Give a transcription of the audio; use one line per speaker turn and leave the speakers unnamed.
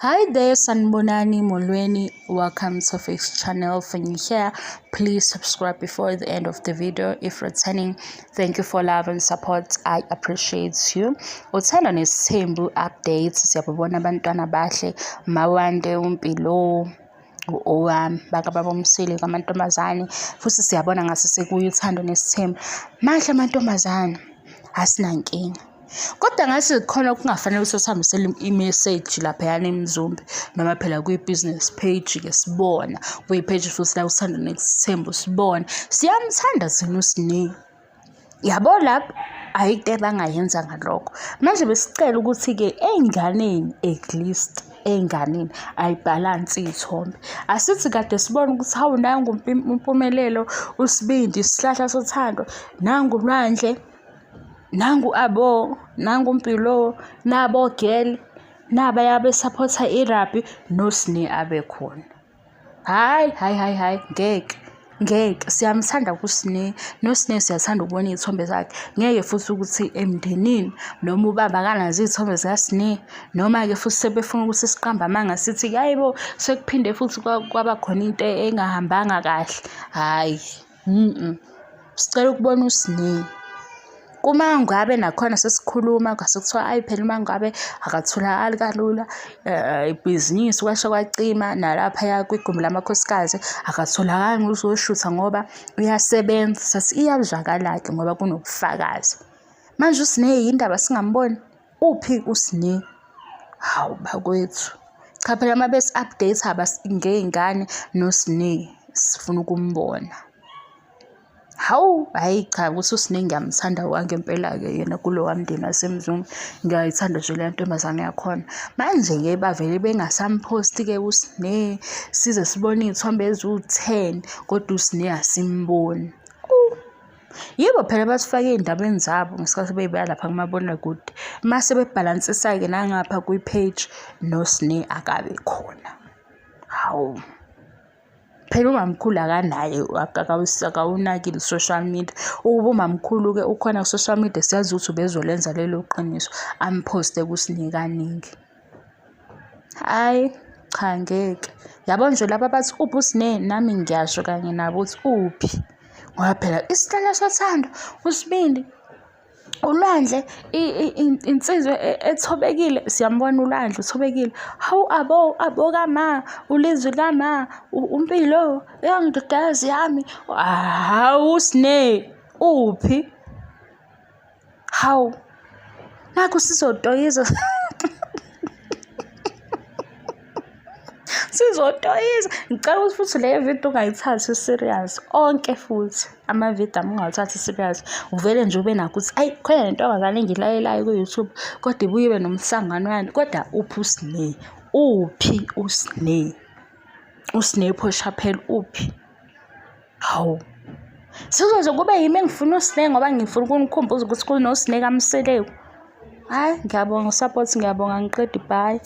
Hi there, Sanibonani Molweni. Welcome to Fix Channel. When you're here, please subscribe before the end of the video. If returning, thank you for love and support. I appreciate you. Uthando nesithembu updates. Siyababona abantwana bahle. Mawande uMpilo owami bakababa uMsele kwamantombazane futhi siyabona ngase sekuye uthando nesithembu. Mahle amantombazane asinankinga. Kodwa ngathi khona okungafanele ukuthi usihambisele imeseji laphayana eMzumbe noma phela kwi-business page-ke sibona kwi-page futhi la uthando nesithembu sibona siyamthanda thina uSne yabo lapho ayikho into abangayenza ngalokho manje besicela ukuthi-ke ey'nganeni at least ey'nganeni ayibhalansi iy'thombe asithi kade sibona ukuthi hawu nangu uMpumelelo uSibindi isihlahla sothando nangu uLwandle Nangu Abo, nangu Mpilo, nabo girl, nabaya besaphotha i-rugby noSne abe khona. Hhayi, hhayi, hhayi, hhayi, ngeke, ngeke. Siyamthanda uSne, noSne siyathanda ukubona iy'thombe zakhe. Ngeke futhi ukuthi emndenini noma ubaba akanazo iy'thombe zikaSne, noma-ke futhi sebefuna ukuthi siqambe amanga sithi hhayi bo, sekuphinde futhi kwaba khona into engahambanga kahle. Hhayi. Sicela ukubona uSne. Kuma ngabe nakhona sesikhuluma kwase kuthiwa ayi phela uma ngabe akatholakali kalula ibhizinisi kwasha kwacima nalaphaya kwigumbi lamakhosikazi akatholakali uzoshutha ngoba uyasebenza. Sathi iyazwakala-ke ngoba kunobufakazi. Manje uSne yindaba singamboni? Uphi uSne? Hawu bakwethu. Cha phela uma besi-update ngey'ngane noSne sifuna ukumbona. Hawu, hhayi cha ukuthi uSne ngiyamthanda wangempela-ke yena kulowa mndeni waseMzumbe. Ngiyayithanda nje leya ntombazane yakhona. Manje-ke bavele bengasamphosti-ke uSne, size sibone iy'thombe eziwu-10 kodwa uSne asimboni. Yibo phela abasifake ey'ndabeni zabo ngesikhathi bey'beka lapha kumabonakude. Mase bebhalansisa-ke nangapha kwi-page noSne akabe khona. Hawu. Phela umamkhulu akanaye akawunakile u-social media. Ukuba umamkhulu-ke ukhona ku-social media siyazi ukuthi ubezolenza lelo qiniso amphoste kuSne kaningi. Hhayi, cha ngeke. Yabo nje laba abathi uphi uSne nami ngiyasho kanye nabo ukuthi uphi. Ngoba phela isihlahla sothando, uSibindi, uLwandle insizwa ethobekile, siyambona uLwandle uthobekile. Hawu abo, abo kama, uLizwi lama, uMpilo, eyangidodakazi yami. Hawu Sne, uphi? Hawu, nakhu sizotoyiza. Sizotoyiza. Ngicela ukuthi futhi le video ungayithathi serious. Onke futhi amavidiyo ami ungawathathi serious. Uvele nje ube nakho ukuthi ayi khona le ntombazane engiyilalelayo ku-YouTube kodwa ibuye ibe nomsangano kodwa uphi uSne? Uphi uSne? USne Phoshaphela uphi? Hawu. Sizoze kube yimi engifuna uSne ngoba ngifuna ukunikhumbuza ukuthi kunoSne kaMseleku. Hhayi, ngiyabonga support, ngiyabonga angiqedi bye.